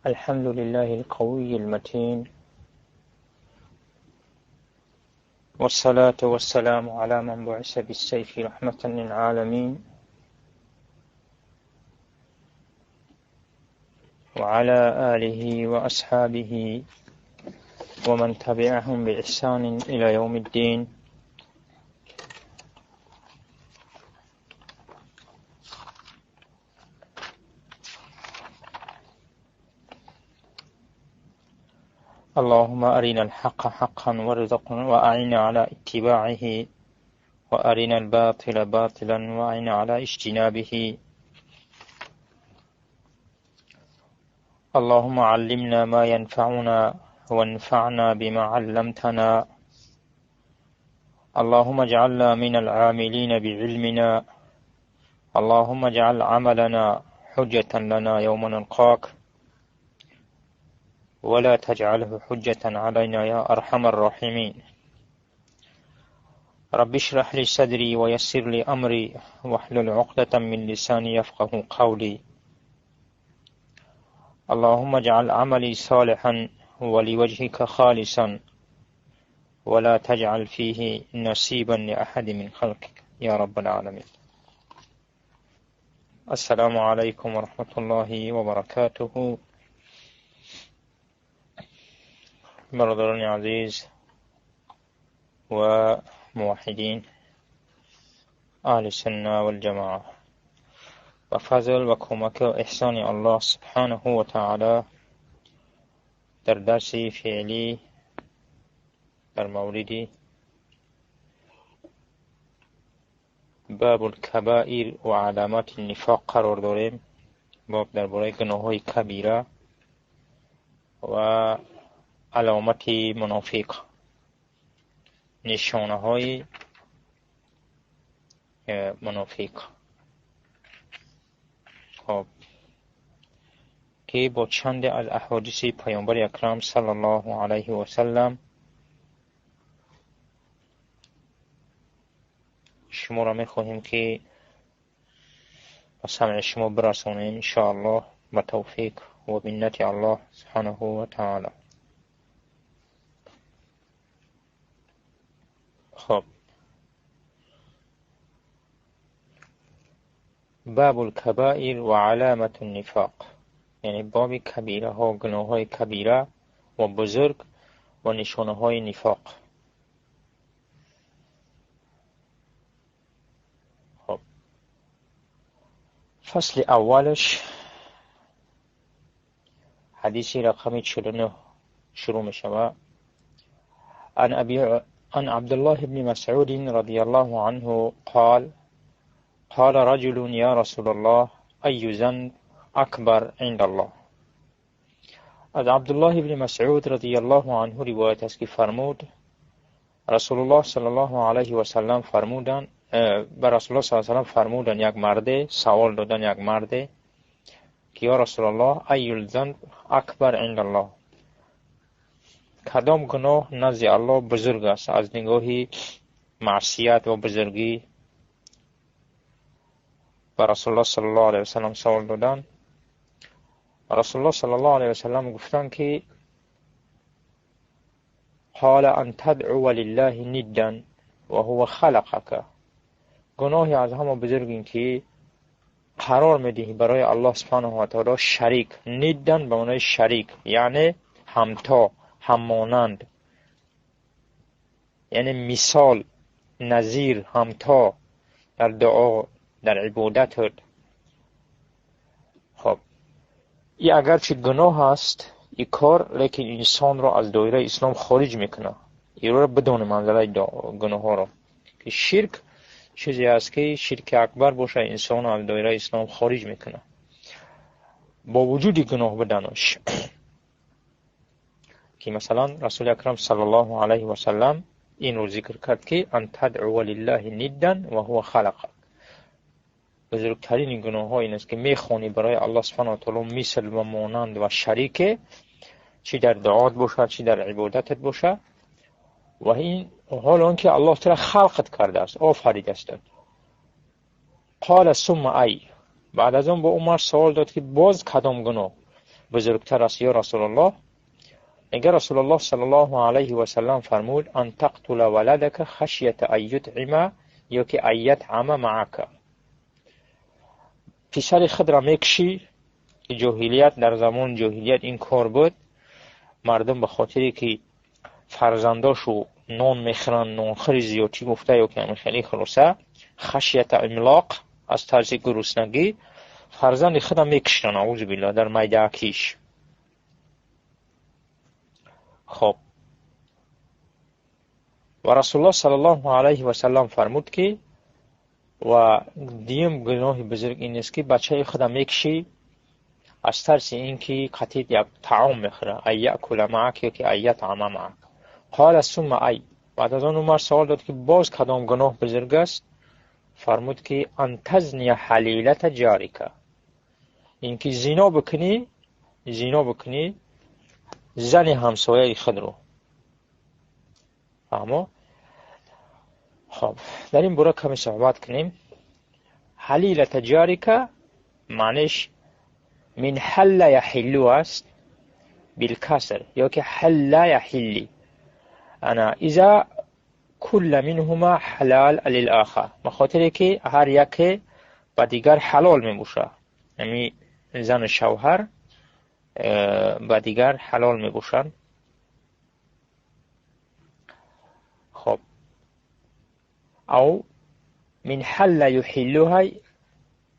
الحمد لله القوي المتين، والصلاة والسلام على من بعث بالسيف رحمة للعالمين، وعلى آله وأصحابه ومن تبعهم بإحسان إلى يوم الدين. اللهم أرنا الحق حقا وارزقنا وأعنا على اتباعه، وأرنا الباطل باطلا وأعنا على اجتنابه. اللهم علمنا ما ينفعنا وانفعنا بما علمتنا. اللهم اجعلنا من العاملين بعلمنا. اللهم اجعل عملنا حجة لنا يوم نلقاك، ولا تجعله حجة علينا يا أرحم الراحمين. رب اشرح لي صدري ويسر لي أمري واحلل عقدة من لساني يفقه قولي. اللهم اجعل عملي صالحا ولوجهك خالصا، ولا تجعل فيه نصيبا لأحد من خلقك يا رب العالمين. السلام عليكم ورحمة الله وبركاته. برادران عزیز و موحدین اهل سنة والجماعة، و فضل و کمک و احسان الله سبحانه و تعالی در درس فعلی در مورد باب الکبائر و علامات النفاق قرار داریم. باب درباره گناه‌های کبیره و علامت منافق، نشانه های منافق. خب که با چند از احادیث پیامبر اکرم صلی الله علیه و سلم شما را میخواهیم که به سمع شما برسانیم ان شاء الله با توفیق و منت الله سبحانه و تعالی. خب باب الكبائر و علامت النفاق، یعنی باب کبیره ها، گناه های کبیره و بزرگ و نشانه های نفاق. خب فصل اولش حدیث رقم 49 شروع می شود. عن عبد الله بن مسعود رضي الله عنه قال: قال رجل يا رسول الله أي ذنب أكبر عند الله. از عبدالله بن مسعود رضی الله عنه روایت است که فرمود رسول الله صلی الله علیه و سلم فرمودند، به رسول الله صلی الله علیه و سلم فرمودند، یک مرد سوال دادن یک مرد که یا رسول الله ای الذنب اکبر عند الله، کدام گناه نزد الله بزرگ است از نگاه معصیت و بزرگی؟ به رسول الله صلی الله علیه و سلم سوال دادن. رسول الله صلی الله علیه و سلم گفتند که قال ان تدعو لله ندا و هو خلقك. گناهی از همه بزرگ این که قرار میدهی برای الله سبحانه و تعالی شریک، ندن به معنای شریک یعنی همتا، همانند، یعنی مثال، نظیر، همتا در دعا، در عبادت. خب این اگرچه گناه است این کار، لیکن انسان را از دایره اسلام خارج میکنه. این را بدون منزله گناه ها را که شرک چیزی است که شرک اکبر باشه انسان را از دایره اسلام خارج میکنه با وجود گناه بدنش. که مثلا رسول اکرم صلی الله علیه و سلم این رو ذکر کرد که ان تدعو لله ندا و هو خلقك. بزرگترین گناه ها این است که میخوانی برای الله سبحانه و تعالی مثل و مانند و شریک، چی در دعات باشه چی در عبادتت باشه، و این حال آنکه الله تعالی خلقت کرده است، آفریده است. قال ثم ای، بعد از آن با عمر سوال داد که باز کدام گناه؟ بزرگتر است یا رسول الله؟ میگه رسول الله صلی الله علیه و سلم فرمود ان تقتل ولدک خشیت ان یطعم یا که ان یطعم معک. پسر خود را میکشی. جاهلیت، در زمان جاهلیت این کار بود، مردم به خاطری که فرزنداشو نان میخورن، نانخوری زیادی گفته یا که خیلی خلاصه خشیت املاق، از ترس گرسنگی فرزند خود را میکشتن، اعوذ بالله، در میدهکیش. خب و رسول الله صلی الله علیه و سلم فرمود که و دیم گناه بزرگ این است که بچه خود را میکشی از ترس اینکه قطعی یک طعام میخوره، ای یأکل معک یا که ای یطعم معک. قال ثم ای. بعد از آن عمر سوال داد که باز کدام گناه بزرگ است؟ فرمود که ان تزنی حلیلة جارک، اینکه زنا بکنی، زنا بکنی زن همسایه خود رو. فهمو؟ خب در این باره کمی صحبت کنیم. حلیلة جارک معنیش من حل یحلو است بالکسر، یا که حل یحلی، انا اذا کل منهما حلال للآخر، بخاطر که هر یک با دیگر حلال میبوشه، یعنی زن شوهر با دیگر حلال میبوشن. خب او من حل یحلوها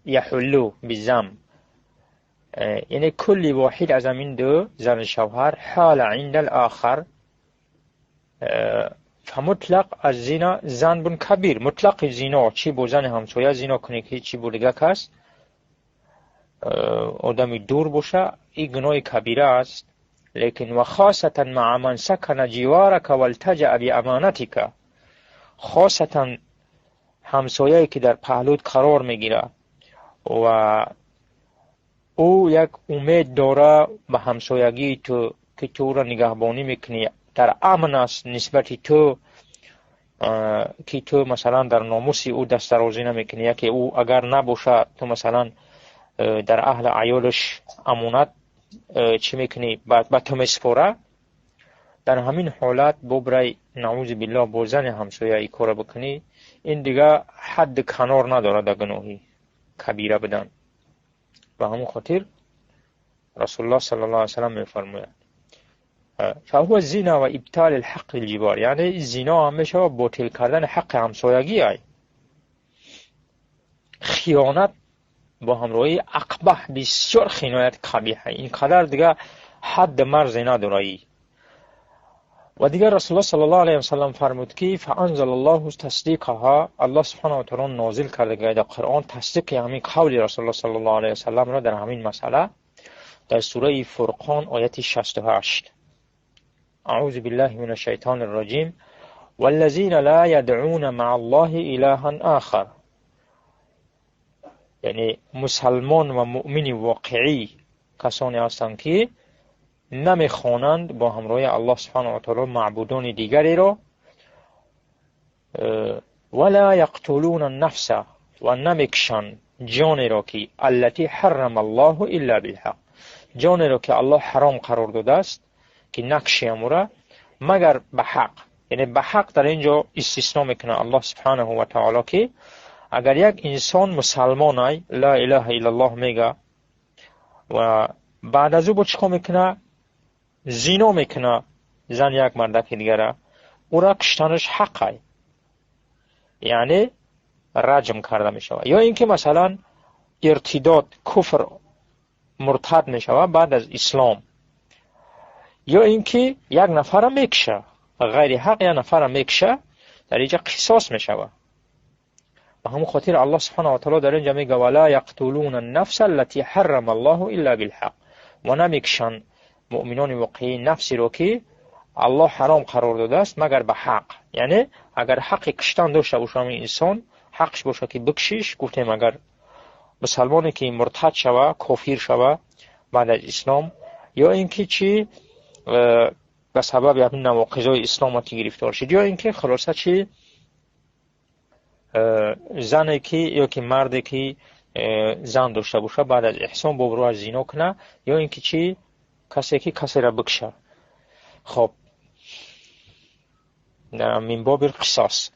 یحلو بالزم، یعنی کل واحد از این دو زن شوهر حال عند الآخر، فمطلق الزنا ذنب کبیر. مطلق زنا، چی با زن همسایه زنا کنی که چی با دیگه کس آدمی دور باشه، این گناه کبیره است. لیکن و خاصتا مع من سکن جوارک والتجأ بامانتک، خاصتا همسایه‌ای که در پهلوت قرار میگیره و او یک امید داره به همسایگی تو که تو را نگهبانی میکنی، در امن است نسبت تو، که تو مثلا در ناموس او دست درازی نمیکنی، یا که او اگر نباشه تو مثلا در اهل عیالش امانت چی میکنی، به تو میسپاره. در همین حالت ببرای نعوذ بالله با زن همسایه ای کار بکنی، این دیگه حد کنار نداره در گناهی کبیره بدن. و همون خاطر رسول الله صلی الله علیه وسلم میفرماید فهو زنا و ابطال الحق الجوار، یعنی زنا هم میشه و باطل کردن حق همسایگی ای، خیانت با همراهی اقبح، بسیار خیانت قبیحه، اینقدر دیگه حد مرز نداره. و دیگر رسول الله صلی الله علیه وسلم فرمود که فانزل الله تصدیقها، الله سبحانه و تعالی نازل کرده در قرآن تصدیق همین قول رسول الله صلی الله علیه وسلم را در همین مسئله، در سوره فرقان آیت 68. اعوذ بالله من الشیطان الرجیم والذین لا یدعون مع الله الها آخر، یعنی مسلمان و مؤمن واقعی کسانی هستند که نمیخوانند با همراه الله سبحانه و تعالی معبودان دیگری را، ولا یقتلون النفس، و نمیکشند جانی را که التي حرم الله الا بالحق، جانی را که الله حرام قرار داده است که نکشی امورا مگر به حق. یعنی به حق در اینجا استثناء میکنه الله سبحانه و تعالی که اگر یک انسان مسلمان ای لا اله الا الله میگه و بعد از او با چیکار میکنه؟ زنا میکنه زن یک مردک دیگره، او را کشتنش حقه، یعنی رجم کرده میشود. یا اینکه مثلا ارتداد، کفر، مرتد میشود بعد از اسلام، یا اینکه یک نفر میکشه غیر حق، یک نفر میکشه، در اینجا قصاص میشود. به همون خاطر الله سبحانه و تعالی در اینجا میگه ولا یقتلون النفس التي حرم الله الا بالحق، و نمیکشن مؤمنان واقعی نفسی رو که الله حرام قرار داده است مگر به حق. یعنی اگر حق کشتن داشته باشه انسان، حقش باشه که بکشیش. گفتیم اگر مسلمانی که مرتد شوه، کافر شوه بعد از اسلام، یا اینکه چی به سبب همین نواقضای اسلام که گرفتار شد، یا اینکه خلاصه چی زنی که یا که مردی که زن داشته باشه بعد از احسان با رو از زنا کنه، یا اینکه چی Касе ки касеро бикушад. Хоб, мин боби қисос.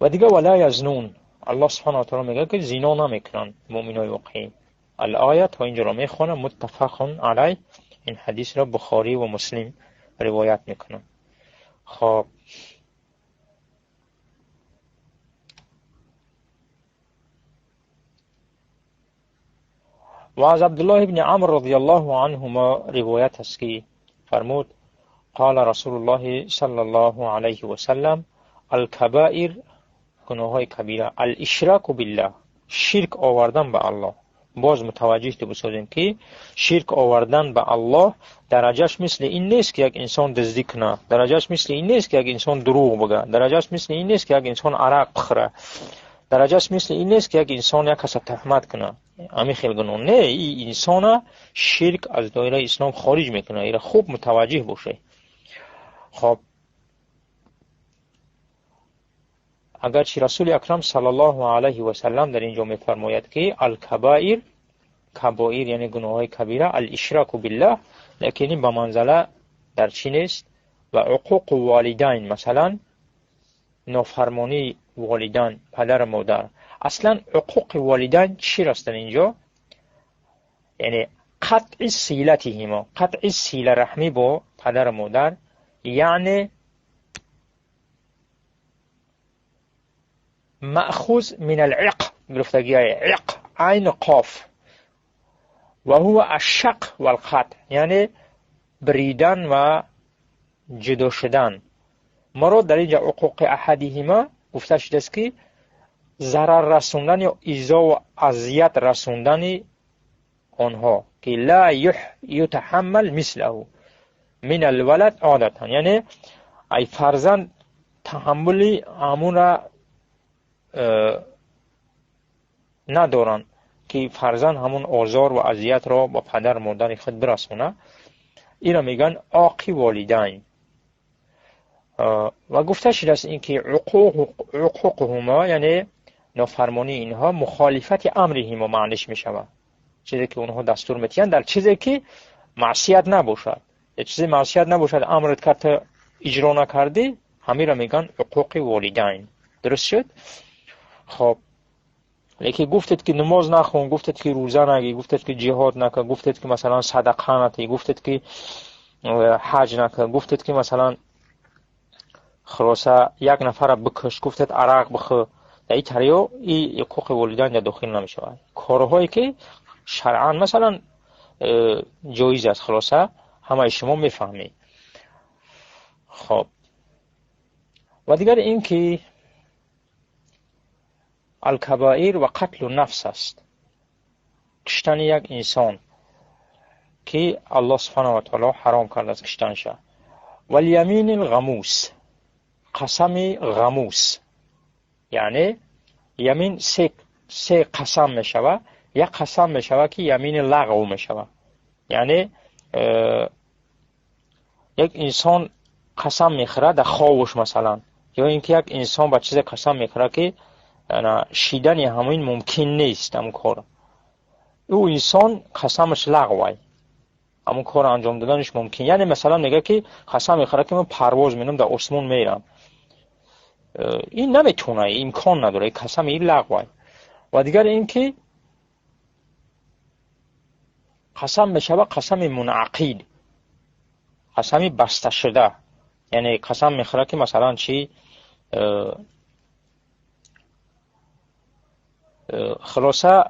Ва дигар ولا يزنون. الله سبحانه و تعالی میگه که زنا نمیکنن مؤمنای واقعی. الآیه تا اینجا را میخوانم. متفق علیه. این حدیث را بخاری و مسلم روایت میکنن. خب، و از عبدالله ابن عمرو رضی الله عنهما روایت است که فرمود: قال رسول الله صلی الله علیه و سلم: الکبائر، گناه‌های کبیره، الاشراک بالله، شرک آوردن به الله. باز متوجه تو بسازیم که شرک آوردن به الله درجهش مثل این نیست که یک انسان دزدی کنه، درجهش مثل این نیست که یک انسان دروغ بگه، درجهش مثل این نیست که یک انسان عرق بخوره، درجهش مثل این نیست که یک انسان یک کس تهمت کنه. همین خیلی گناه نه، این انسان شرک از دایره اسلام خارج میکنه. اینا خوب متوجه باشه. خب، اگرچه رسول اکرم صلی الله علیه و سلم در اینجا میفرماید که الکبائر، کبائر یعنی گناه‌های کبیره، الاشراک بالله، لیکن این به منزله در چی نیست؟ و عقوق والدین، مثلا نافرمانی والدین، پدر و مادر. اصلا عقوق والدین چی راست در اینجا؟ یعنی قطع صلتهما، قطع صله رحمی با پدر و مادر، یعنی مأخوذ من العق، گرفتگی های عق، عین قاف، و هو الشق والقطع، یعنی بریدن و جدا شدن. مراد در اینجا عقوق احدهما گفته شده است که ضرر رسوندن یا ایذا و اذیت رسوندن آنها که لا یتحمل مثله من الولد عادتا، یعنی ای فرزند تحمل همون را ندارند که فرزند همون آزار و اذیت را با پدر مادر خود برسونه. اینا میگن عاقی والدین. و گفته شده است اینکه عقوقهما، یعنی نافرمانی اینها، مخالفت امرهما معنیش میشود، چیزی که اونها دستور میتین در چیزی که معصیت نباشد، یه چیزی معصیت نباشد امرت کرد اجرا نکردی، همین را میگن عقوق والدین. درست شد؟ خب، لیکن گفتید که نماز نخون، گفتید که روزه نگی، گفتید که جهاد نکن، گفتید که مثلا صدقه نتی، گفتید که حج نکن، گفتید که مثلا خلاصه یک نفر بکش، گفتید عرق بخور، در این طریق این حقوق والدین در داخل نمیشود. کارهایی که شرعا مثلا جایز است، خلاصه همه شما میفهمید. خب، و دیگر این که الکبائر و قتل نفس است، کشتن یک انسان که الله سبحانه و تعالی حرام کرده است کشتنش. و الیمین الغموس، قسم غموس، یعنی یمین سه قسم میشود. یک قسم میشود که یمین لغو میشود، یعنی یک انسان قسم میخورد در خوابش مثلا، یا اینکه یک انسان با چیز قسم میخورد که شیدن همین ممکن نیست، همون کار او انسان قسمش لغوه، همون کار انجام دادنش ممکن. یعنی مثلا میگه که قسم میخوره که من پرواز می‌کنم در آسمون میرم، این نمیتونه، امکان نداره، قسم این لغوه. و دیگر اینکه قسم میشود قسم منعقد، قسم بسته شده، یعنی قسم میخوره که مثلا چی، خلاصه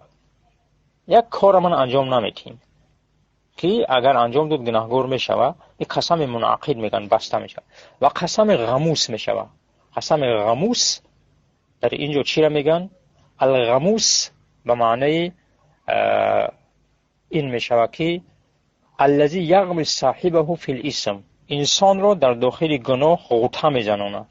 یک کار من انجام نمیتیم که اگر انجام داد گناهگار میشود، این قسم منعقد میگن، بسته میشود. و قسم غموس میشود. قسم غموس در اینجا چی را میگن؟ الغموس به معنی این میشود که الذی یغمس صاحبه فی الاسم، انسان را در داخل گناه غوطه میزنانه.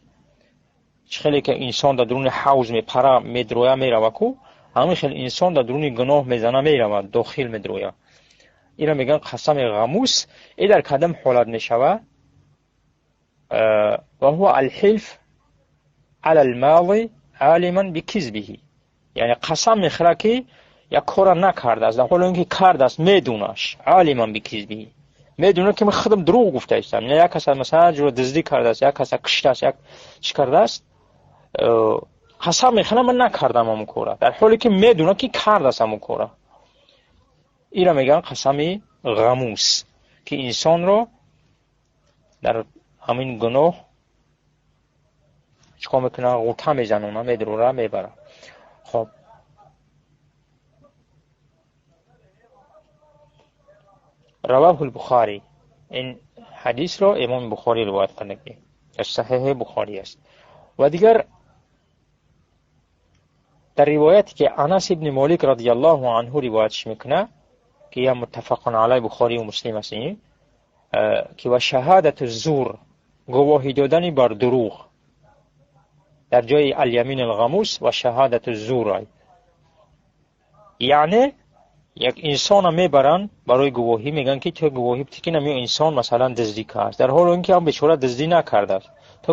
خیلی که انسان در درون حوض میپره میدرویه میروه کو، همین خیلی انسان در درون گناه میزنه میروه داخل میدرویه. اینا میگن قسم غموس. ای در کدام حالت میشوه؟ و هو الحلف علی الماضی عالما بکذبه، یعنی قسم میخوره که یک کار نکرده است، در حال اینکه کرده است میدونش، عالما بکذبه، Медонам ки ман худам дурӯғ гуфта истам. Як каса масалан ҷура дуздӣ кардааст, як каса куштааст, як чӣ кардааст, қасам мехӯрам, ман накардам ҳамон кора, дар ҳоле ки медонам ки кардааст ҳамон кора. Инро мегӯянд қасами ғамус, ки инсонро дар ҳамин гуноҳ чикор мекунад? Ғута мезанона, медурора, мебарад. Хоб, раваҳу Бухарӣ. Ин ҳадисро имом Бухорӣ ривоят карда, ки дар Саҳеҳи Бухорӣ аст. Ва дигар дар ривояте ки Анас ибни Молик радиаллоҳу анҳу ривоятш мекунад, ки я муттафақун алайҳ Бухорию Муслим аст, ин ки ва шаҳадату зур, гувоҳӣ додани бар дурӯғ, дар ҷои алямин алғамус ва шаҳадату зур, яъне як инсонро мебаранд барои гувоҳӣ, мегӯянд ки ту гувоҳӣ бидеҳ, ки ин инсон масалан дуздӣ кардааст, дар ҳоле ки ҳам бечора дуздӣ накардааст, ту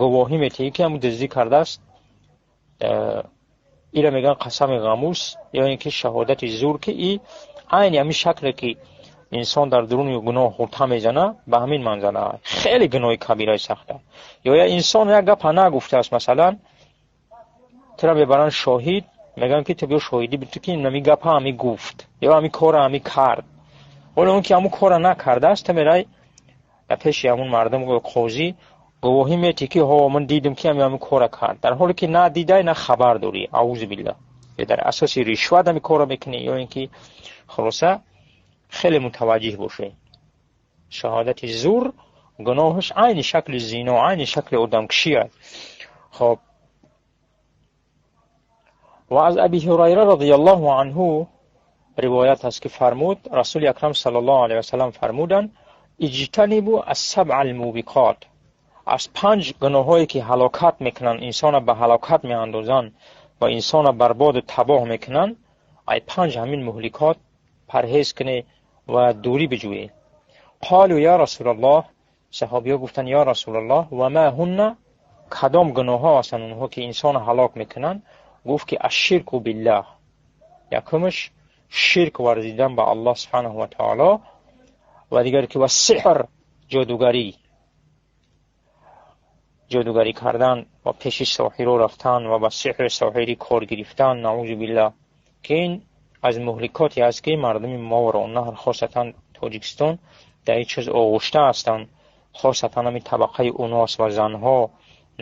гувоҳӣ медиҳӣ ки ҳам дуздӣ кардааст. Инро мегӯянд қасами ғамус ё ин ки шаҳодати зур, ки и айни ҳамин шакле ки инсон дар дуруни гуноҳ ғута мезанад, ба ҳамин манзара хеле гуноҳи кабираи сахта. Ё як инсон як гапа нагуфтааст, масалан туро мебаранд шоҳид, мегӯянд ки ту биё шоҳидӣ бидеҳ, ки ҳамин гапа ҳамин гуфт ё ҳамин кора ҳамин кард. Ҳоло он ки ҳамун кора накардааст, ту мерай дар пеши ҳамун мардум қозӣ гувоҳӣ метиҳӣ, ки ҳо, ман дидам, ки ҳамин кора кард, дар ҳоле ки на дидай, на хабар дорӣ. Аузу биллаҳ. Ё дар асоси ришват ҳамин корро мекунӣ, ё ин ки хулоса хеле мутаваҷҷиҳ бошед. Шаҳодати зур гуноҳаш айни шакли зино, айни шакли одамкушӣ аст. Хоб, ва аз Аби Ҳурайра радиаллоҳу анҳу ривоят аст, ки фармуд Расули Акрам саллаллоҳу алайҳи васаллам, фармуданд: иҷтанибу ассабъа алмубиқот, аз панҷ гуноҳҳое ки ҳалокат мекунанд, инсонро ба ҳалокат меандозанд ва инсонро барбоду табоҳ мекунанд, ай панҷ ҳамин муҳликот парҳез кунед ва дурӣ биҷӯед. Қолу я Расулаллоҳ, саҳобиҳо гуфтанд: ё Расулаллоҳ, ва ма ҳунна, кадом гуноҳҳо ҳастанд онҳо ки инсонро ҳалок мекунанд? Гуфт ки ашширку биллаҳ, якумаш ширк варзидан ба Аллоҳ субҳанаҳу ва таоло, ва дигар ки ва сиҳр, ҷодугарӣ, ҷодугарӣ кардан ва пеши соҳиро рафтан ва ба сиҳри соҳирӣ кор гирифтан, наузу биллаҳ, ки ин аз муҳликоте аст, ки мардуми Мовароуннаҳр, хосатан Тоҷикистон, дар ин чиз оғушта ҳастанд, хосатан ҳамин табақаи унос ва занҳо,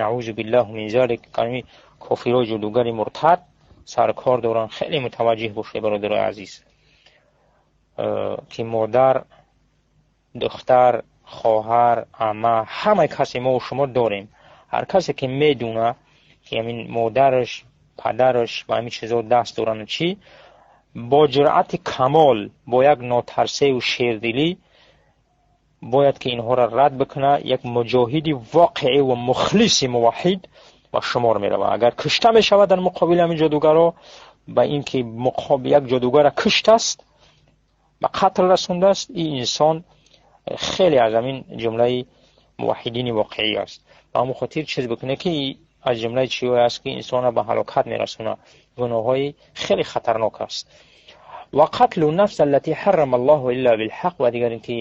наузу биллаҳу мин залик, ҳамин кофирои ҷодугари муртад саркор доранд. Хеле мутаваҷҷиҳ бошед, бародарои азиз, ки модар, духтар, хоҳар, ама, ҳамаи касе мо шумо дорем. Ҳар касе ки медона, ки ҳамин модараш, падараш ба ҳамин чизо даст доранд, чӣ бо ҷуръати камол, бо як нотарсею шердилӣ бояд ки инҳоро рад бикунад. Як муҷоҳиди воқеӣ ва мухлиси муваҳҳид ба шумор меравад. Агар кушта мешавад дар муқобили ҳамин ҷодугаро, ба ин ки як ҷодугара куштааст, ба қатл расондааст, ин инсон хеле аз ҳамин ҷумлаи муваҳҳидини воқеӣ аст. Ба ҳамон хотир чиз бикунед, ки аз ҷумлаи чиҳое аст, ки инсонро ба ҳалокат мерасонад, гуноҳҳои хеле хатарнок аст. Ва қатлу нафс аллати ҳаррама Аллоҳу илла билҳақ, ва дигар ин ки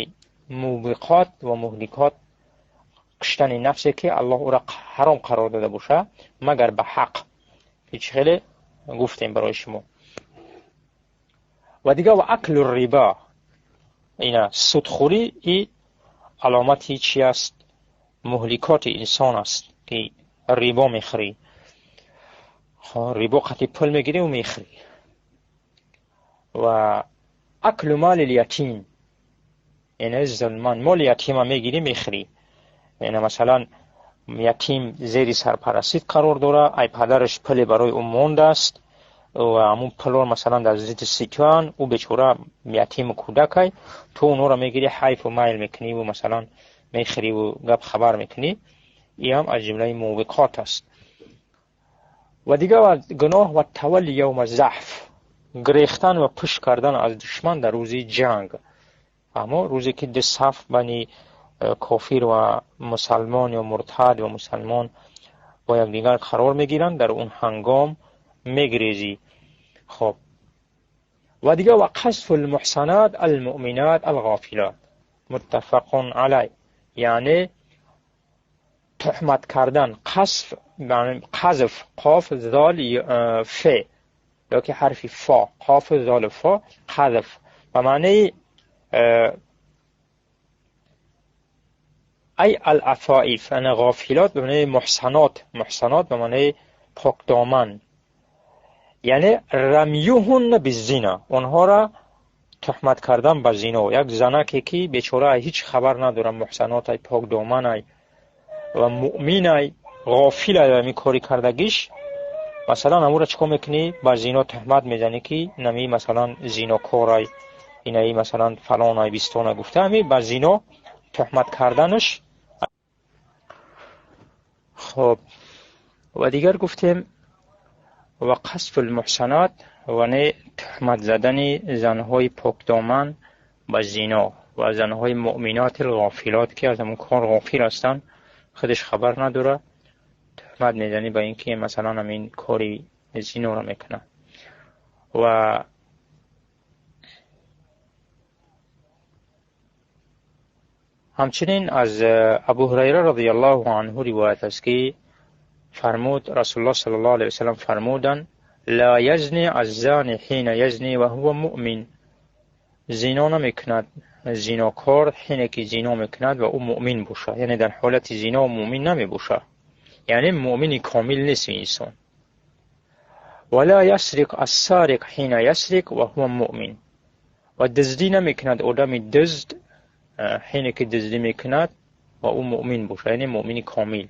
мубиқот ва муҳликот, куштани нафсе ки Аллоҳ ӯро ҳаром қарор дода бошад, магар ба ҳақ, ки чӣ хеле гуфтем барои шумо. Ва дигар ва аклу риба, ина судхӯрӣ, и аломати чи аст? Муҳликоти инсон аст, ки рибо мехӯрӣ, рибо қати пул мегирӣ мехӯрӣ. Ва аклу мали лятим, яъне зулман моли ятима мегирӣ, мехӯрӣ. Яъне масалан ятим зери сарпарастит қарор дорад, ай падараш пуле барои ӯ мондааст ва ҳамун пулро масалан дар зидди ситоян, ӯ бечора ятиму кӯдакай, ту онҳоро мегирӣ, ҳайфу майл мекуниву масалан мехӯриву гап хабар мекунӣ, и ҳам аз ҷумлаи мубиқот аст. Ва дигар гуноҳ ва тавалли явма заҳф, гирехтан ва пушт кардан аз душман дар рӯзи ҷанг. Фаҳмо, рӯзе ки ду саф бани кофир ва мусалмон ё муртад ва мусалмон бо якдигар қарор мегиранд, дар он ҳангом мегирезӣ. Хоб, ва дигар ва қасфу лмуҳсанат алмуъминат алғофилат. Муттафақун алай. Яъне туҳмат кардан, қазф, қазф, қоф, зол, ф ёки ҳарфи фо, қоф, зол, фо, қазф ба маънаи ай алафоиф, яъне ғофилот ба маънаи муҳсанот, муҳсанот ба маънаи покдоман, яъне рамюҳунна биззина, онҳоро туҳмат кардан ба зино. Як занаке ки бечора ҳеҷ хабар надорад, муҳсанотай, покдоманай ва муъминай, ғофилай ва ҳамин кори кардагиш, масалан амуро чӣ кор мекунӣ? Ба зино туҳмат мезанӣ ки инами масалан зинокорай, инаи масалан фалонай, бистонай гуфта, ҳами ба зино туҳмат карданаш. Хоб, ва дигар гуфтем ва қасфу лмуҳсанот, ва не туҳмат задани занҳои покдоман ба зино ва занҳои муъминоти ғофилот ки аз ҳамон кор ғофил ҳастанд, худаш хабар надорад, туҳмат мезанӣ ба ин ки масалан ҳамин кори зиноро мекунад. Ва ҳамчунин аз Абу Ҳурайра радиаллоҳу анҳу ривоят аст ки фармуд Расулуллоҳ саллаллоҳу алайҳи васаллам фармуданд: ла язни аззани ҳина язни ва ҳува муъмин. Зино намекунад зинокор ҳине ки зино мекунад ва ӯ муъмин бошад, яъне дар ҳолати зино муъмин намебошад, яъне муъмини комил нест инсон. Ва ла ясриқ ассариқ ҳина ясриқ ва ҳува муъмин. Ва дуздӣ намекунад одами дузд ҳине ки дуздӣ мекунад ва ӯ муъмин бошад, яъне муъмини комил.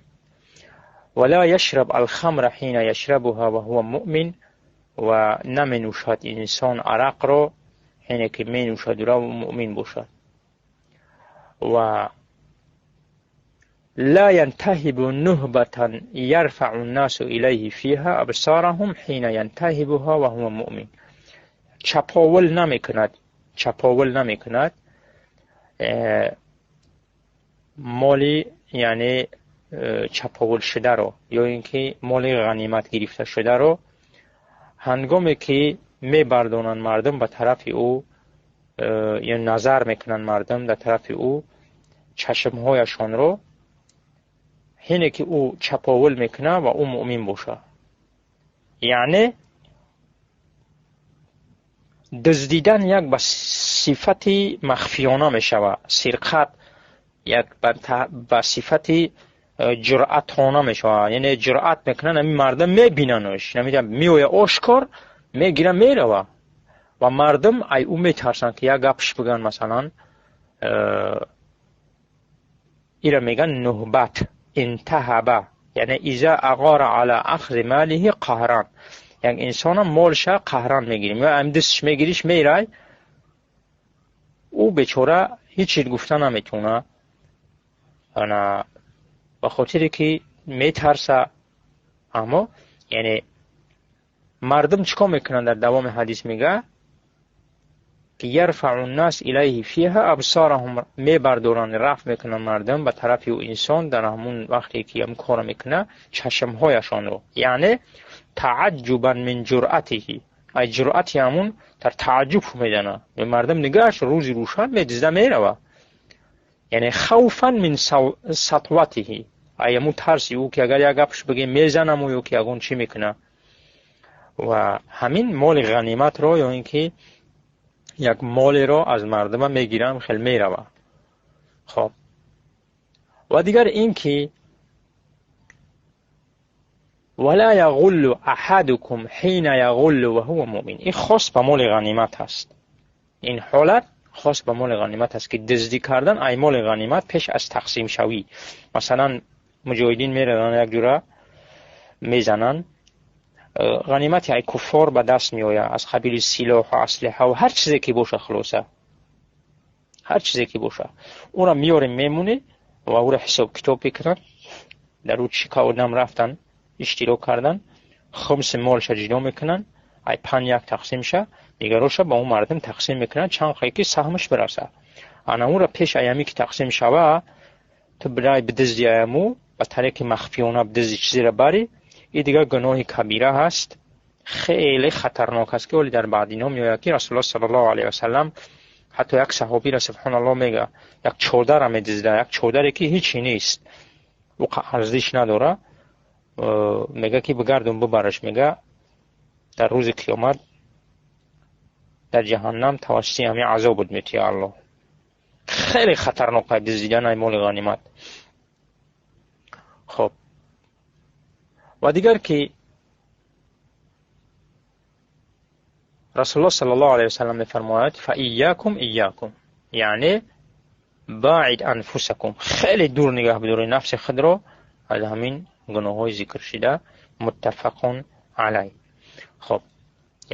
Ва ла яшраб алхамра ҳина яшрабуҳа ва ҳува муъмин. Ва наменӯшад инсон арақро ҳине ки менӯшад ӯро муъмин бошад. Ва ла янтаҳибу нуҳбатан ярфау ннасу илайҳи фиҳа абсораҳум ҳина янтаҳибуҳа ва ҳува муъмин. Чаповул намекунад, чаповул намекунад моли, яъне чаповул шударо ё ин ки моли ғанимат гирифта шударо ҳангоме ки мебардонанд мардум ба тарафи ӯ, ё назар мекунанд мардум дар тарафи ӯ чашмҳояшонро, ҳине ки ӯ чаповул мекунад ва ӯ муъмин бошад. Яъне дуздидан як ба сифати махфиёна мешавад, сирқат як ба сифати ҷуръатона мешавад, яъне ҷуръат мекунанд, ҳамин мардум мебинанаш, намедонам, меояд ошкор, мегира мерава ва мардум ай ӯ метарсанд ки як гапш бигӯянд, масалан ира мегӯянд нуҳбат, интаҳаба, яъне иза ағора ала ахзи малиҳи қаҳран, як инсона молша қаҳран мегирим, ё ам дастш мегириш мерай, ӯ бечора ҳеҷ чиз гуфта наметавонад, ана ба хотире ки метарса. Аммо яъне мардум чӣ кор мекунанд? Дар давоми ҳадис мегӯяд ки ярфау ннас илайҳи фиҳа абсораҳум, мебардоранд, рафт мекунанд мардум ба тарафи ӯ инсон дар ҳамун вақте ки ҳамун корро мекунад чашмҳояшонро, яъне тааҷҷубан мин ҷуръатиҳи, ай ҷуръати ҳамун дар тааҷҷуб мезанад, мардум нигаҳаш рӯзи рӯшан медизда меравад, яъне хавфан мин сатватиҳи, ай ҳамун тарси ӯ ки агар як гапш бигем мезанаму ё ки ягон чӣ мекунад. Ва ҳамин моли ғаниматро ё ин ки як молеро аз мардума мегирам, хел мерава. Хоб, ва дигар ин ки вала яғуллу аҳадукум ҳина яғуллу ва ҳува муъмин. Ин хос ба моли ғанимат аст. Ин ҳолат хос ба моли ғанимат аст ки дуздӣ кардан ай моли ғанимат пеш аз тақсимшавӣ. Масалан муҷоҳидин мераванд як ҷура мезананд, ғанимати ай куффор ба даст меояд аз қабили силоҳу аслиҳа ва ҳар чизе ки бошад, хулоса ҳар чизе ки бошад ӯро меорем, мемонем ва ӯро ҳисоб китоб мекунанд, дар ӯ чӣ одам рафтан иштирок кардан, хумси молша ҷудо мекунанд, ай панҷ як тақсим ша, дигароша ба он мардум тақсим мекунанд чанд қае ки саҳмаш бирасад. Ана ӯро пеш аями ки тақсим шава, ту бирай бидизди аяму ба тариқи махфиёна бидизди чизеро барӣ, ин дигар гуноҳи кабира ҳаст, хеле хатарнок аст ки оли дар баъдино меояд ки Расулуллоҳ саллаллоҳу алайҳи васаллам Ҳатто як саҳобиро, субҳоналлоҳ, мега, як чодарро медизда, як чодаре ки ҳичи нест, ӯ арзиш надора, мега ки бигардун, бибараш, мега, дар рӯзи қиёмат дар ҷаҳаннам тавассути ҳамин азобут метия Аллоҳ. Хеле хатарнок аст дуздидани моли ғанимат. Хоб, ва дигар ки Расулуллоҳ саллаллоҳу алайҳи васаллам мефармояд: фаиякум иякум, яъне баид анфусакум, хеле дур нигаҳ бидоред нафси худро аз ҳамин гуноҳҳои зикршида. Муттафақун алайҳ. Хоб,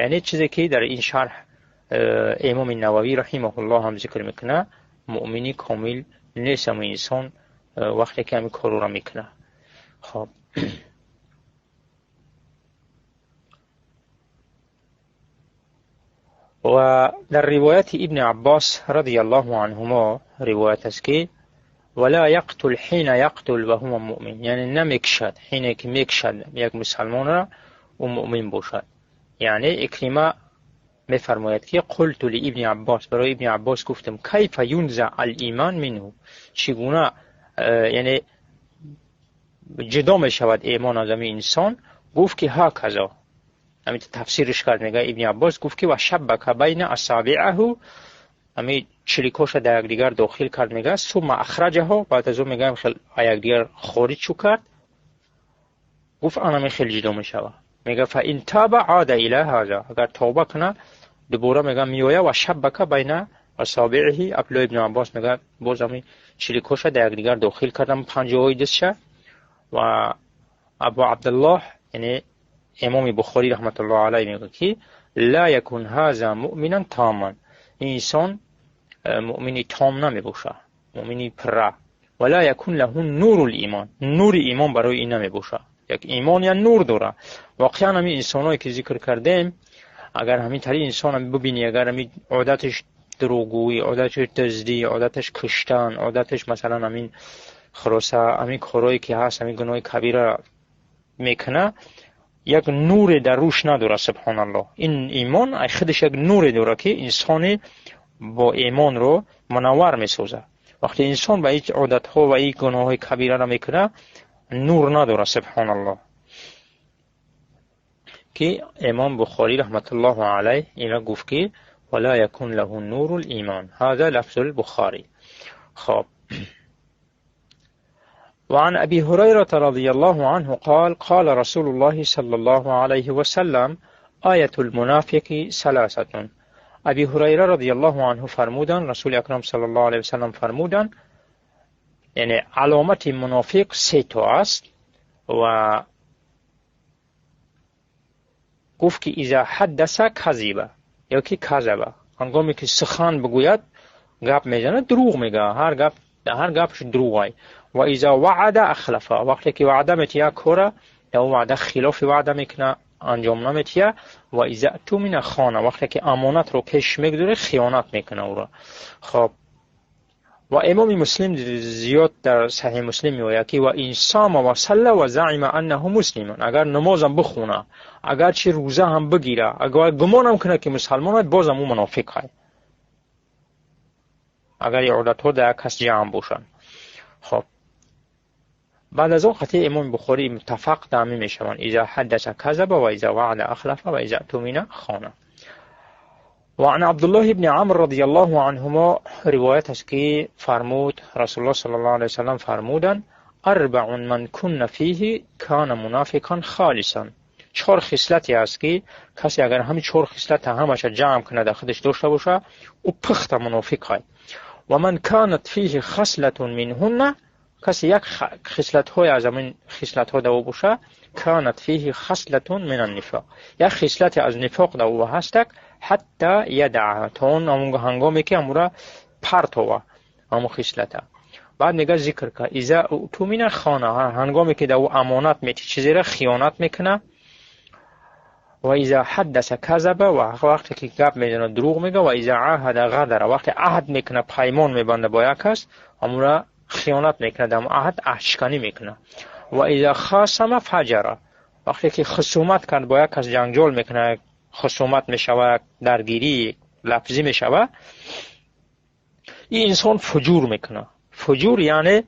яъне чизе ки дар ин шарҳ имоми Нававӣ раҳимаҳуллоҳ ҳам зикр мекунад, муъмини комил нест ҳамин инсон вақте ки ҳамин корро мекунад. Хоб, ва дар ривояти Ибни Аббос радиаллоҳу анҳумо ривоят аст ки вала яқтул ҳина яқтул ва ҳува муъмин, яъне намекушад ҳине ки мекушад як мусалмонро, ӯ муъмин бошад. Яъне Икрима мефармояд ки қулту ли Ибни Аббос, барои Ибни Аббос гуфтам: кайфа юнза ал-иман минҳу, чӣ гуна яъне ҷудо мешавад имон аз ҳамин инсон? Гуфт ки ҳаказо, ҳамин тафсириш кард, мега Ибни Аббос гуфт ки ва шаббака байна асабиаҳу, ҳамин чиликоша дар якдигар дохил кард, мега сумма ахраҷаҳу, баъд аз он мега хел якдигар хориҷ шу кард, гуфт анами хел ҷудо мешавад. Мега фа ин таба ада ила ҳаза, агар тавба кунад дубора мега меоя, ва шаббака байна асабииҳи. Абдуллоҳ ибни Аббос мега боз ҳамин чиликоша дар якдигар дохил кардам, панҷаҳои дастша. Ва Абу Абдуллоҳ, яъне имоми Бухорӣ раҳматуллоҳ алайҳ, мегӯяд ки ла якун ҳаза муъминан томан, ин инсон муъмини том намебошад, муъмини пурра. Ва ла якун лаҳу нуру лимон, нури имон барои ин намебошад. Як имон я нур дорад. Воқеан ҳамин инсонҳое ки зикр кардем, агар ҳамин тари инсонро бибинӣ, агар ҳамин одаташ дурӯғгӯӣ, одаташ дуздӣ, одаташ куштан, одаташ масалан ҳамин хулоса ҳамин корҳое ки ҳаст, ҳамин гуноҳи кабира мекунад, як нуре дар рӯш надорад, субҳоналлоҳ. Ин имон худаш як нуре дорад ки инсони бо имонро мунаввар месозад. Вақте инсон ба ин одатҳо ва ин гуноҳҳои кабираро мекунад, нур надорад, субҳоналлоҳ. Ки имом Бухорӣ раҳматуллоҳу алайҳ ина гуфт ки вала якун лаҳу нуру лимон, ҳаза лафзу лбухорӣ. Хоб, وعن أبي هريرة رضي الله عنه قال: قال رسول الله صلى الله عليه وسلم: آية المنافق ثلاثة. أبي هريرة رضي الله عنه فرمودن، رسول اکرم صلی الله علیه وسلم فرمودن، یعنی علامت منافق سه تا است و گفت که اذا حدث کذب یا که کذب، هنگامی که سخن بگوید گپ میزنه دروغ میگه، هر گپ هر گپش دروغ. و اذا وعد اخلف، وقتی که وعده میتیه کره یا وعده خلاف وعده میکنه، انجام نمیتیه. و اذا اؤتمن خانه، وقتی که امانت رو پیش میگذاره خیانت میکنه او را. خب، و امام مسلم زیاد در صحیح مسلم میگوید که و ان صام و صلى و زعم انه مسلم، اگر نمازم بخونه، اگر چه روزه هم بگیره، اگر گمانم کنه که مسلمان است، بازم او منافق است، اگر این عادت‌ها در کس جمع باشن. خب، بعد از اون قطعه امام بخاری متفق دمی میشوند: اذا حدث کذب و اذا وعد اخلف و اذا اؤتمن خانه. وعن عبد الله بن عمرو رضی الله عنهما روایت است که فرمود رسول الله صلی الله علیه وسلم فرمودن: اربع من کن فیه کان منافقا خالصا. چهار خصلتی است که کسی اگر همین چهار خصلت همش جمع کنه در خودش داشته باشه، او پخت منافق است. و من کانت فیه خصلة منهن، کسی یک خصلت های از همین خصلت ها در او باشه، کانت فیه خصلة من النفاق، یک خصلت از نفاق در او هستک، حتی یدعها، تا اون هنگامی که امورا پرتوه همون خصلته. بعد میگه ذکر که اذا اؤتمن خانه، هنگامی که در او امانت میتی چیزی را خیانت میکنه. و اذا حدث کذب، و وقتی که گپ میزنه دروغ میگه. و اذا عاهد غدر، وقتی عهد میکنه پیمان میبنده با یک کس، امورا خیانت میکنه، در عهد عهدشکنی میکنه. و اذا خاصم فجر، وقتی که خصومت کرد با یک کس جنجال میکنه، خصومت میشوه، درگیری لفظی میشوه، Ин инсон фуҷур мекунад. Фуҷур яъне